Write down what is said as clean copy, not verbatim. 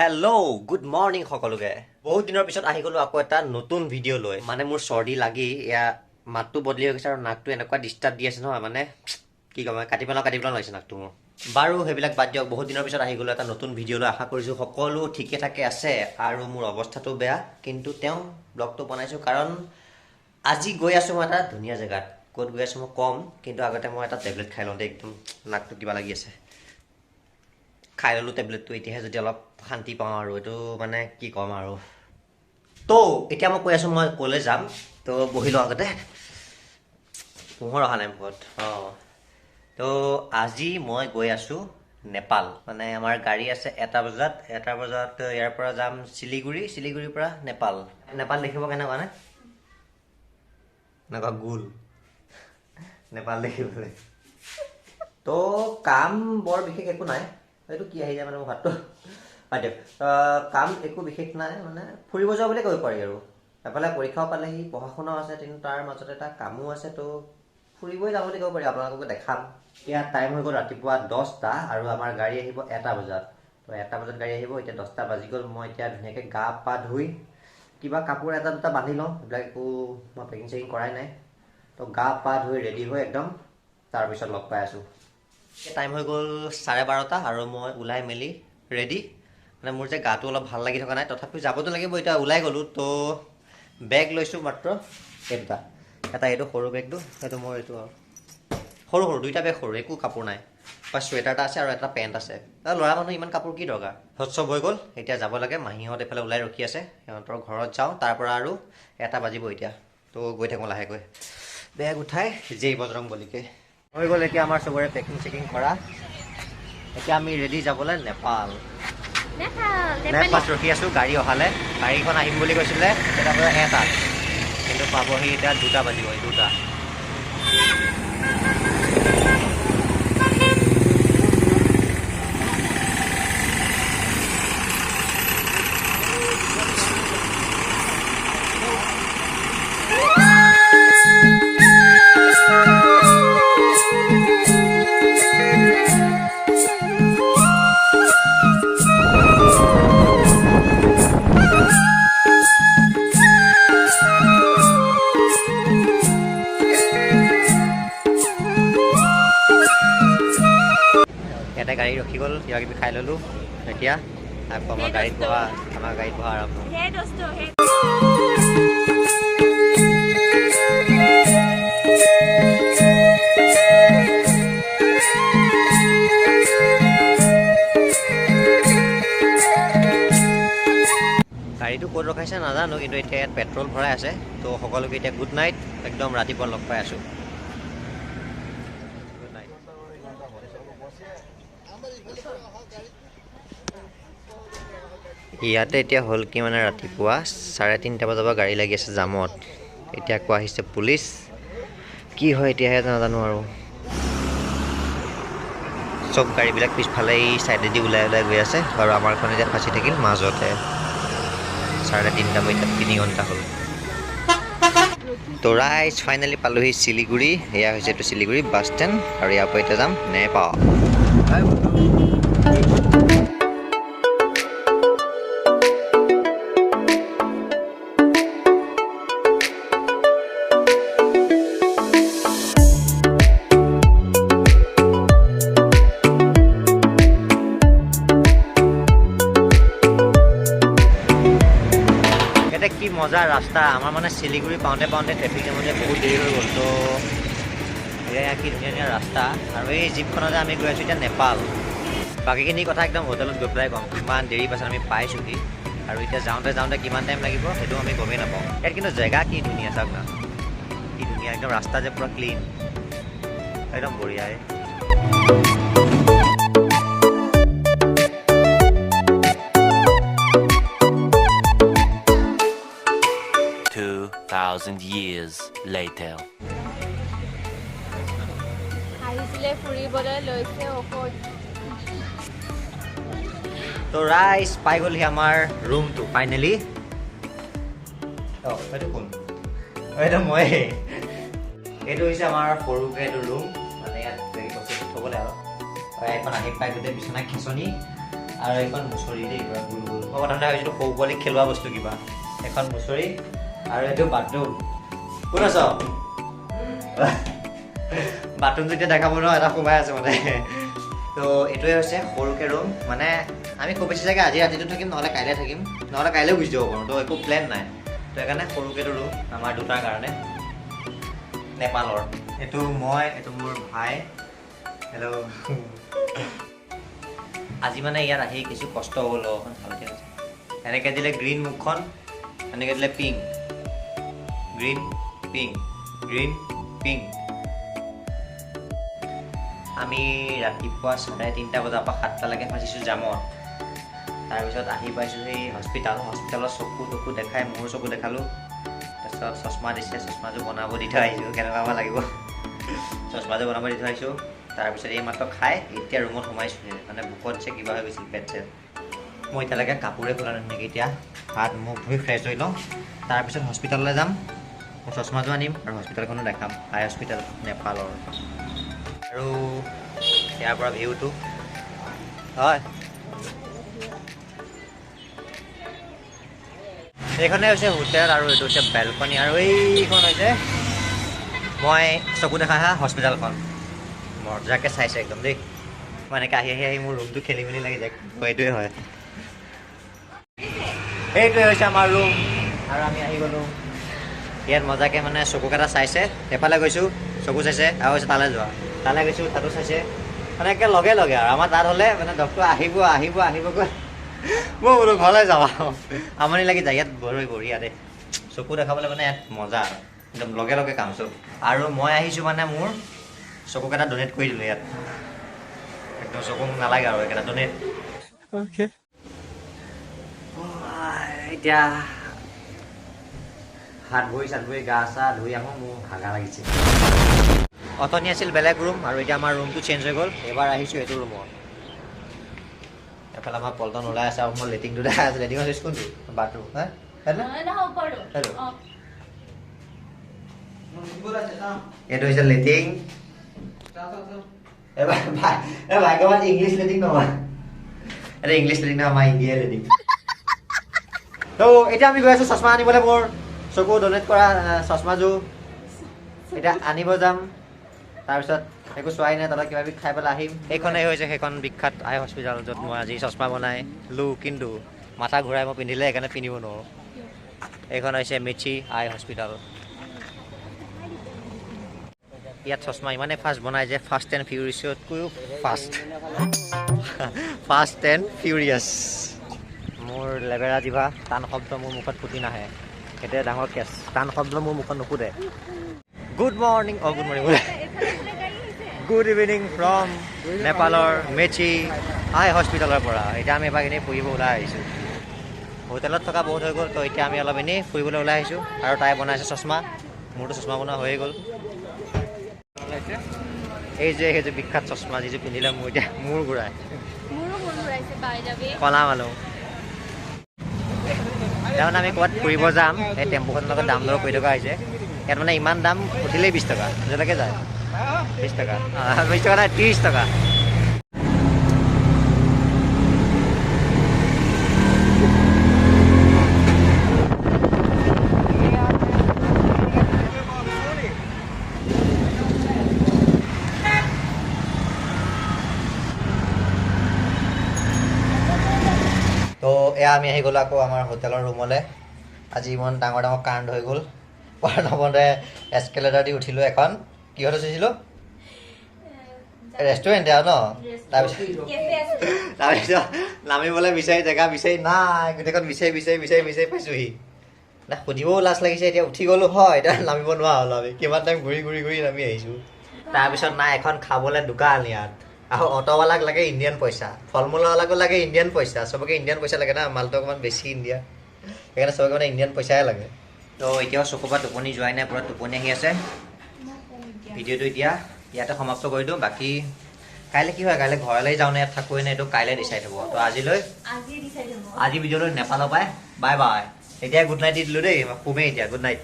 Hello', good morning সকলোকে। বহুত দিনৰ পিছত আহি গ'লো আকৌ এটা নতুন ভিডিঅ' লৈ। মানে মোৰ চৰ্দি লাগি এয়া মাতটো বদলি হৈ গৈছে আৰু নাকটো এনেকুৱা ডিষ্টাৰ্ব দি আছে নহয়, মানে কি ক'ম, কাটি পেলাওঁ কাটি পেলাওঁ লাগিছে নাকটো মোৰ। বাৰু সেইবিলাক বাদ দিয়ক, বহুত দিনৰ পিছত আহি গ'লো এটা নতুন ভিডিঅ' লৈ। আশা কৰিছোঁ সকলো ঠিকে থাকে আছে। আৰু মোৰ অৱস্থাটো বেয়া, কিন্তু তেওঁ ব্লগটো বনাইছোঁ কাৰণ আজি গৈ আছোঁ মই এটা ধুনীয়া জেগাত। ক'ত গৈ আছোঁ মই ক'ম, কিন্তু আগতে মই এটা টেবলেট খাই লওঁ দেই, একদম নাকটো কিবা লাগি আছে। খাই ল'লোঁ টেবলেটটো, এতিয়াহে যদি অলপ শান্তি পাওঁ আৰু এইটো মানে কি ক'ম আৰু। তো এতিয়া মই কৈ আছোঁ মই ক'লৈ যাম, তো বহি লওঁ আগতে, পোহৰ অহা নাই মুখত। অঁ, তো আজি মই গৈ আছোঁ নেপাল। মানে আমাৰ গাড়ী আছে 1টা বজাত, 1টা বজাত ইয়াৰ পৰা যাম শিলিগুৰি, শিলিগুৰিৰ পৰা নেপাল। নেপাল দেখিব কেনেকুৱা নে? এনেকুৱা গোল নেপাল দেখিবলৈ। তো কাম বৰ বিশেষ একো নাই, এইটো কি আহি যায় মানে মোৰ ভাতটো বাদ দিয়ক। কাম একো বিশেষ নাই, মানে ফুৰিব যোৱা বুলি ক'ব পাৰি আৰু। এফালে পৰীক্ষাও পালেহি, পঢ়া শুনাও আছে, কিন্তু তাৰ মাজতে এটা কামো আছে, তো ফুৰিবই যাওঁ বুলি ক'ব পাৰি। আপোনালোককো দেখাম। এতিয়া টাইম হৈ গ'ল ৰাতিপুৱা 10টা আৰু আমাৰ গাড়ী আহিব 1টা বজাত। তো 1টা বজাত গাড়ী আহিব, এতিয়া 10টা বাজি গ'ল। মই এতিয়া ধুনীয়াকৈ গা পা ধুই কিবা কাপোৰ এটা দুটা বান্ধি লওঁ, এইবিলাক একো মই পেকিং চেকিং কৰাই নাই। তো গা পা ধুই ৰেডি হৈ একদম তাৰপিছত লগ পাই আছোঁ। টাইম হৈ গ'ল 12:30 আৰু মই ওলাই মেলি ৰেডি। মানে মোৰ যে গাটো অলপ ভাল লাগি থকা নাই, তথাপিও যাবতো লাগিব, এতিয়া ওলাই গ'লোঁ। তো বেগ লৈছোঁ মাত্ৰ এই দুটা, এটা এইটো সৰু বেগটো, সেইটো মোৰ এইটো আৰু সৰু সৰু দুইটা বেগ সৰু, একো কাপোৰ নাই, বা চুৱেটাৰ এটা আছে আৰু এটা পেণ্ট আছে। ল'ৰা মানুহ ইমান কাপোৰ কি দৰকাৰ। চব হৈ গ'ল, এতিয়া যাব লাগে। মাহীহঁত এইফালে ওলাই ৰখি আছে, সিহঁতৰ ঘৰত যাওঁ, তাৰ পৰা আৰু 1টা বাজিব এতিয়া। তো গৈ থাকোঁ লাহেকৈ, বেগ উঠাই জেই বজৰং বলিকে। হৈ গ'ল এতিয়া আমাৰ চবৰে পেকিং চেকিং কৰা, এতিয়া আমি ৰেডি যাবলৈ নেপাল। নেপাল ৰখি আছোঁ গাড়ী অহালে। গাড়ীখন আহিম বুলি কৈছিলে কেইটা বজাত, 1টাত, কিন্তু পাবহি এতিয়া 2টা বাজিব, 2টা। ইয়াতে গাড়ী ৰখি গ'ল, কিবা কিবি খাই ল'লোঁ। এতিয়া আকৌ আমাৰ গাড়ীত বহা আৰম্ভ। গাড়ীটো ক'ত ৰখাইছে নাজানো, কিন্তু এতিয়া ইয়াত পেট্ৰল ভৰাই আছে। তো সকলোকে এতিয়া গুড নাইট, একদম ৰাতিপুৱা লগ পাই আছোঁ। Good night. ইয়াতে এতিয়া হ'ল কি মানে ৰাতিপুৱা 3:30 বজাৰ পৰা গাড়ী লাগি আছে জামত। এতিয়া আকৌ আহিছে পুলিচ, কি হয় এতিয়াহে নাজানো আৰু। চব গাড়ীবিলাক পিছফালে এই ছাইডেদি ওলাই ওলাই গৈ আছে আৰু আমাৰখন এতিয়া ফাঁচি থাকিল মাজতে। 3:30 মই এতিয়া 3 ঘণ্টা হ'ল। তো ৰাইজ ফাইনেলি পালোহি শিলিগুৰি। এয়া হৈছে এইটো শিলিগুৰি বাছ ষ্টেণ্ড আৰু ইয়াৰ পৰা এতিয়া যাম নেপাল। কি মজা ৰাস্তা আমাৰ, মানে শিলিগুৰি পাওঁতে পাওঁতে ট্ৰেফিক জামতে বহুত দেৰি হৈ গ'ল। তো এয়া কি ধুনীয়া ধুনীয়া ৰাস্তা। আৰু এই জীপখনতে আমি গৈ আছোঁ এতিয়া নেপাল। বাকীখিনি কথা একদম হোটেলত গৈ পেলাই ক'ম, কিমান দেৰি পাছত আমি পাইছোঁহি আৰু এতিয়া যাওঁতে যাওঁতে কিমান টাইম লাগিব সেইটো আমি গমেই নাপাওঁ। ইয়াত কিন্তু জেগা কি ধুনীয়া চাওক না, কি ধুনীয়া একদম ৰাস্তা যে পূৰা ক্লিন, একদম বঢ়িয়া। Years later. আহিছিলে ফুৰিবলৈ লৈছে ঔষধ। তো ৰাইজ পাই গ'লহি আমাৰ ৰুমটো ফাইনেলি। অঁ, এইটো কোন? এইটো মই। এইটো হৈছে আমাৰ সৰুকৈ এইটো ৰুম, মানে ইয়াত বস্তু থ'বলৈ আৰু। এইখন আহি পাই গোটেই বিচনা খেচনি। আৰু এইখন মুচৰি দেই, কিবা গোল গোল। মই প্ৰথমতে ভাবিছিলোঁ সৰু পোৱালিক খেলোৱা বস্তু কিবা। এখন মুচৰি আৰু এইটো বাথৰুম। কোন আছ? বাথৰুম যেতিয়া দেখাব নহয়, এটা সোমাই আছে মানে। তো এইটোৱে হৈছে সৰুকৈ ৰুম। মানে আমি খুব বেছি চাগে আজি ৰাতিটো থাকিম, নহ'লে কাইলৈ থাকিম, নহ'লে কাইলৈও গুচি যাব পাৰোঁ। তো একো প্লেন নাই, তো সেইকাৰণে সৰুকৈটো ৰুম আমাৰ দুটাৰ কাৰণে। নেপালৰ এইটো মই, এইটো মোৰ ভাই। হেল্ল'। আজি মানে ইয়াত আহি কিছু কষ্ট হ'ল। অকণ হালধীয়া হৈছে। এনেকৈ দিলে গ্ৰীণ মুখখন, এনেকৈ দিলে pink, green pink, green pink. আমি ৰাতিপুৱা 3:30 বজাৰ পৰা 7টালৈকে ফাঁচিছোঁ জামত। তাৰপিছত আহি পাইছোঁ সেই হস্পিটেল। হস্পিটেলত চকু টকু দেখাই মোৰো চকু দেখালোঁ। তাৰপিছত চশমা দিছে, চশমাযোৰ বনাব দি থৈ আহিছোঁ। কেনেকুৱা বা লাগিব, চশমাযোৰ বনাব দি থৈ আহিছোঁ। তাৰপিছত এই মাত্ৰ খাই এতিয়া ৰুমত সোমাইছোঁহে। মানে বুকত যে কিবা হৈ গৈছিল পেট চেট। মই এতিয়ালৈকে কাপোৰে খোলা নাই নেকি। এতিয়া হাত মুখ ধুই ফ্ৰেছ হৈ লওঁ, তাৰপিছত হস্পিটেললৈ যাম, মোৰ চশমাযোৰ আনিম আৰু হস্পিটেলখনো দেখাম, আই হস্পিটেল নেপালৰ। আৰু ইয়াৰ পৰা ভিউটো হয়। এইখনে হৈছে হোটেল আৰু এইটো হৈছে বেলকনি আৰু এইখন হৈছে মই চকু দেখা অহা হস্পিটেলখন। মজাকৈ চাইছে একদম দেই। মই এনেকৈ আহি আহি আহি মোৰ ৰুমটো খেলি মেলি লাগি যায়। এইটোৱে হয়, এইটোৱে হৈছে আমাৰ ৰুম। আৰু আমি আহি গ'লোঁ ইয়াত মজাকৈ। মানে চকুকেইটা চাইছে, এফালে গৈছোঁ চকু চাইছে, আৰু হৈছে তালৈ যোৱা, তালৈ গৈছোঁ তাতো চাইছে। মানে একে লগে লগে। আৰু আমাৰ তাত হ'লে মানে ডক্টৰ আহিব আহিব আহিবগৈ, মই বোলো ঘৰলৈ যাওঁ আৰু আমনি লাগি যায়। ইয়াত বৰ বঢ়িয়া দেই, চকু দেখাবলৈ মানে ইয়াত মজা আৰু একদম লগে লগে কাম চব। আৰু মই আহিছোঁ মানে মোৰ চকুকেইটা ডনেট কৰি দিলোঁ ইয়াত। একদম চকু মোক নালাগে আৰু, এইকেইটা ডনেট। এতিয়া হাত ভৰি চাত ভৰি গা চা ধুই আহোঁ, মোৰ ভাগা লাগিছে। অথনি আছিল বেলেগ ৰুম আৰু এতিয়া আমাৰ ৰুমটো চেঞ্জ হৈ গ'ল। এইবাৰ আহিছোঁ এইটো ৰুমত। এফালে আমাৰ পল্টন ওলাই আছে আৰু মই লেট্ৰিনটো দেখাই আছোঁ। লেট্ৰিনৰ চুইচ কোনটো? বাথৰুম হে। হেল্ল', এইটো হৈছে লেট্ৰিন। ভাগ্যৱান ইংলিছ লেট্ৰিন নহয়, এইটো ইংলিছ লেট্ৰিন নহয়, আমাৰ ইণ্ডিয়া লেট্ৰিন। তো এতিয়া আমি গৈ আছোঁ চশমা আনিবলৈ। মোৰ চকু ডনেট কৰা চশমাযোৰ এতিয়া আনিব যাম। তাৰপিছত একো চোৱাই নাই, তলত কিবা কিবি খাই পেলাই আহিম। সেইখনেই হৈছে সেইখন বিখ্যাত আই হস্পিটেল য'ত মই আজি চশমা বনাই লো, কিন্তু মাথা ঘূৰাই মই পিন্ধিলে সেইকাৰণে পিন্ধিব নোৱাৰোঁ। এইখন হৈছে মেচি আই হস্পিটেল। ইয়াত চশমা ইমানেই ফাষ্ট বনাই যে ফাষ্ট এণ্ড ফিউৰিয়াছতকৈও ফাষ্ট, ফাষ্ট এণ্ড ফিউৰিয়াছ। মোৰ লেবেৰা জিভা, টান শব্দ মোৰ মুখত ফুটি নাহে, সেইটোৱে ডাঙৰ কেছ। টান শব্দ মোৰ মুখত নুফুটে। গুড মৰ্ণিং, অঁ গুড মৰ্ণিং বোলে, গুড ইভিনিং ফ্ৰম নেপালৰ মেচি আই হস্পিটেলৰ পৰা। এতিয়া আমি এবাৰ এনেই ফুৰিব ওলাই আহিছোঁ। হোটেলত থকা বহুত হৈ গ'ল, তো এতিয়া আমি অলপ এনেই ফুৰিবলৈ ওলাই আহিছোঁ। আৰু তাই বনাইছে চশমা, মোৰতো চশমা বনোৱা হৈয়ে গ'ল। এই যে সেই যে বিখ্যাত চশমা যিটো পিন্ধিলে মোৰ এতিয়া মূৰ ঘূৰাই, কলা মানুহ। তাৰমানে আমি ক'ৰবাত ফুৰিব যাম, এই টেম্পুখনৰ লগত দাম দৰ কৰি থকা হৈছে। ইয়াত মানে ইমান দাম, উঠিলেই 20 টকা, য'লৈকে যায় 20 টকা, 20 টকা নাই 30 টকা। তো এয়া আমি আহি গ'লোঁ আকৌ আমাৰ হোটেলৰ ৰুমলৈ। আজি ইমান ডাঙৰ ডাঙৰ কাণ্ড হৈ গ'ল। প্ৰথমতে এস্কেলেটাৰ দি উঠিলোঁ, এখন কিহত উঠিছিলোঁ, ৰেষ্টুৰেণ্ট আৰু ন। তাৰপিছত নামিবলৈ বিচাৰি জেগা বিচাৰি নাই, গোটেইখন বিচাৰি বিচাৰি বিচাৰি বিচাৰি পাইছোঁহি। না সুধিবও লাজ লাগিছে, এতিয়া উঠি গ'লোঁ হয়, এতিয়া নামিব নোৱাৰা হ'লো আমি। কিমান টাইম ঘূৰি ঘূৰি ঘূৰি নামি আহিছোঁ। তাৰপিছত নাই এখন খাবলৈ দোকান ইয়াত, আৰু অট'ৱালাক লাগে ইণ্ডিয়ান পইচা, ফল মূলৱালাকো লাগে ইণ্ডিয়ান পইচা, চবকে ইণ্ডিয়ান পইচা লাগে না, মালটো অকণমান বেছি ইণ্ডিয়া, সেইকাৰণে চবকে মানে ইণ্ডিয়ান পইচাই লাগে। তো এতিয়াও চকুৰ পৰা টোপনি যোৱাই নাই, পূৰা টোপনি আহি আছে। ভিডিঅ'টো এতিয়া ইয়াতে সমাপ্ত কৰি দিওঁ। বাকী কাইলৈ কি হয়, কাইলৈ ঘৰলৈ যাওঁ নে ইয়াত থাকোঁ নে এইটো কাইলৈ ডিচাইড হ'ব। তো আজিলৈ আজি ভিডিঅ'টো নেপালৰ পাই বাই বাই। এতিয়া গুড নাইট দি দিলোঁ দেই, শুমেই এতিয়া, গুড নাইট।